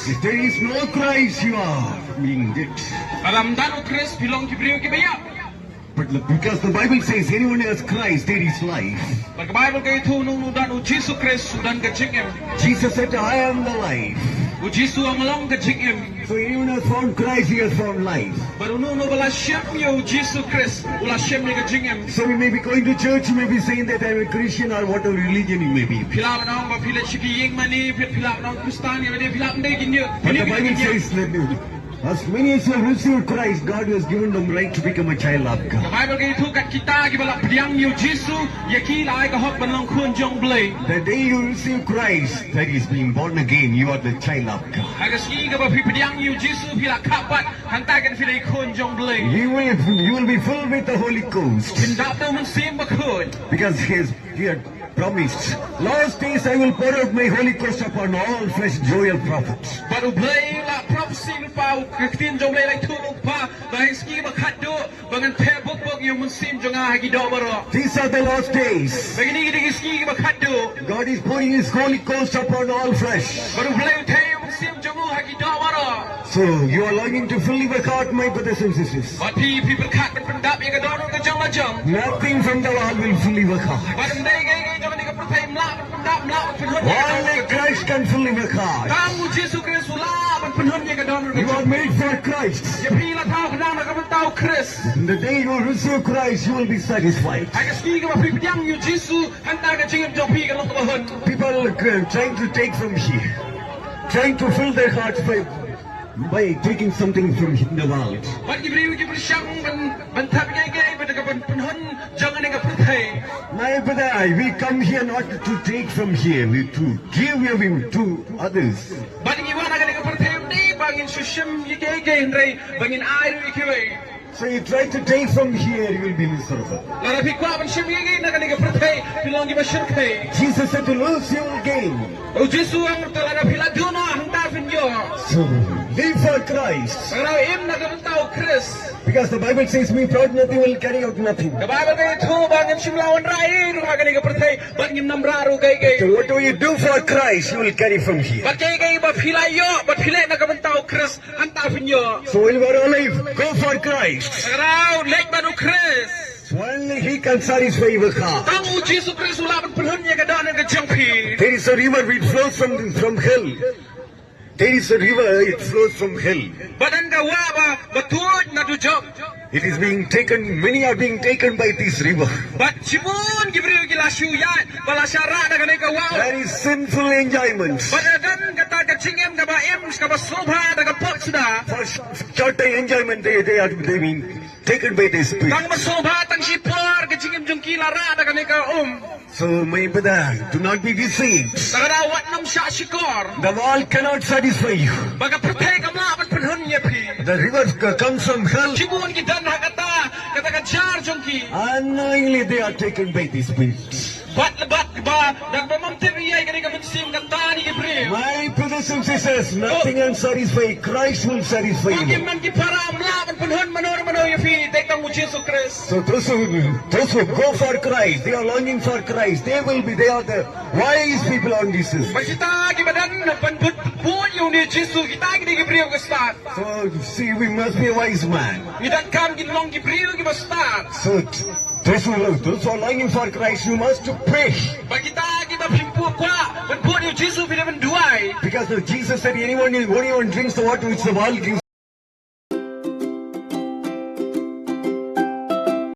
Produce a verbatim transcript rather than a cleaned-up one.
If there is no Christ, you are being dead. Lada ym don u Khrist, phi long ki briew kiba ïap. But the, because the Bible says, anyone who has Christ, there is life. Bad ka Baibl ka ïathuh, uno uno uba don u Jisu Khrist u don ka jingim. Jesus said, I am the life. U Jisu u ong nga long ka jingim. So anyone who has found Christ, he has found life. Bad uno uno uba la shim ïa u Jisu Khrist u la shim ïa ka jingim. So you may be going to church, you may be saying that I'm a Christian or whatever religion you may be. Phi lah ban ong ba phi leit sha ki ïingmane, phi, phi lah ban ong Khristan, ïa lade phi lah ban dei ki ne. But the Bible says that as many as who have received Christ, God has given them right to become a child of God. Ka Baibl ka ïathuh, kat kita kiba la pdiang ïa u Jisu, ïa ki la ai ka hok ban long khun jong U Blei. The day you receive Christ, that is being born again, you are the child of God. Ha ka sngi kaba phi pdiang ïa u Jisu, phi la khap pat, hangta kan phi dei khun jong U Blei. You will, you will be filled with the Holy Ghost. Phin dap da u Mynsiem Bakhuid. Because he has, he had promised, last days I will pour out my Holy Ghost upon all flesh, Joel prophet. Bad U Blei u la prophecy lypa, ka ktien jong U Blei la ïathuh lypa, ba ha ki sngi ba khatduh, ba ngan theh buk buk ïa u Mynsiem jong nga ha ki doh baroh. These are the last days. Ba kine ki dei ki sngi kiba khatduh. God is pouring his Holy Ghost upon all flesh. Bad U Blei u theh ïa u Mynsiem jong u ha ki doh baroh. So you are longing to fill your heart, my brothers and sisters. Bad phi, phi pyrkhat ban pyndap ïa ka dohnud ka jong la jong. Nothing from the world will fill your heart. Bad ym dei kaei kaei jong kane ka pyrthei ym lah ban pyndap, ym lah ban pynhun. Only Christ can fill your heart. Tang u Jisu Khrist u lah ban pynhun ïa ka dohnud ka jong. You are made for Christ. Ïa phi la thaw khnang na ka bynta u Khrist. The day you receive Christ, you will be satisfied. Ha ka sngi kaba phi pdiang ïa u Jisu, hangta ka jingim jong phi kan long kaba hun. People are trying to take from here, trying to fill their hearts by, by taking something from the world. Bad ki briew ki pyrshang ban, ban thep kaei kaei bad ka ban pynhun jong kane ka pyrthei. My brother, we come here not to take from here, we to give away to others. Bad ngi wan ha kane ka pyrthei ym dei ba ngin shu shim ïa kaei kaei, hynrei ba ngin ai ruh ïa kiwei. So you try to take from here, you will be miserable. Lada phi kwah ban shim ïa kaei na kane ka pyrthei, phin long kiba shyrkhei. Jesus said, to lose you will gain. U Jisu u ong, te lada phi la duh noh, hangta phin ïoh. So live for Christ. Te kynmaw, im na ka bynta u Khrist. Because the Bible says, we brought nothing, will carry out nothing. Ka Baibl ka ïathuh ba ngim shym la wanrah ei ei ruh ha kane ka pyrthei, bad ngim nang rah ruh kaei kaei. So whatever you do for Christ, you will carry from here. Bad kaei kaei ba phi la ïoh, bad phi leh na ka bynta u Khrist, hangta phin ïoh. So while you are alive, go for Christ. Te kynmaw, leit bad u Khrist. So only he can satisfy your heart. Tang u Jisu Khrist u lah ban pynhun ïa ka dohnud ka jong phi. There is a river which flows from, from hell. There is a river, it flows from hell. Bad don ka wah ba, ba tuid na dujok. It is being taken, many are being taken by this river. Bad shibun ki briew ki la shu ïaid, ba la shah rah da kane ka wah. There is sinful enjoyment. Bad don kata ka jingim kaba im, kaba sngewbha da ka pop suda. For sh-, short time enjoyment, they, they are, they being taken by the spirit. Tang ba sngewbha tang shipor ka jingim jong ki la rah da kane ka um. So my brother, do not be deceived. Te kynmaw, wat nym shah shukor. The world cannot satisfy you. Ba ka pyrthei kam lah ban pynhun ïa phi. The river c-, comes from hell. Shibun ki don ha kata, kata ka jar jong ki. Unknowingly they are taken by the spirit. Bad, bad ba, da kaba ym tip ei ei kane ka mynsiem ka tan ïa ki briew. My brothers and sisters, nothing can satisfy. Christ will satisfy you. Ko ki mei ki para, ym lah ban pynhun mano mano ïa phi, dei tang u Jisu Khrist. So those who, those who go for Christ, they are longing for Christ, they will be, they are the wise people on this earth. Bad kita kiba don ban bud bud ïa une u Jisu, kita ki dei ki briew ka stad. So see, we must be a wise man. Ngi donkam ngin long ki briew kiba stad. So t-, those who, those who are longing for Christ, you must pray. Bad kita kiba phim kwah ban bud ïa u Jisu, phi dei ban duwai. Because the Jesus said, anyone, anyone drinks the water which the world gives,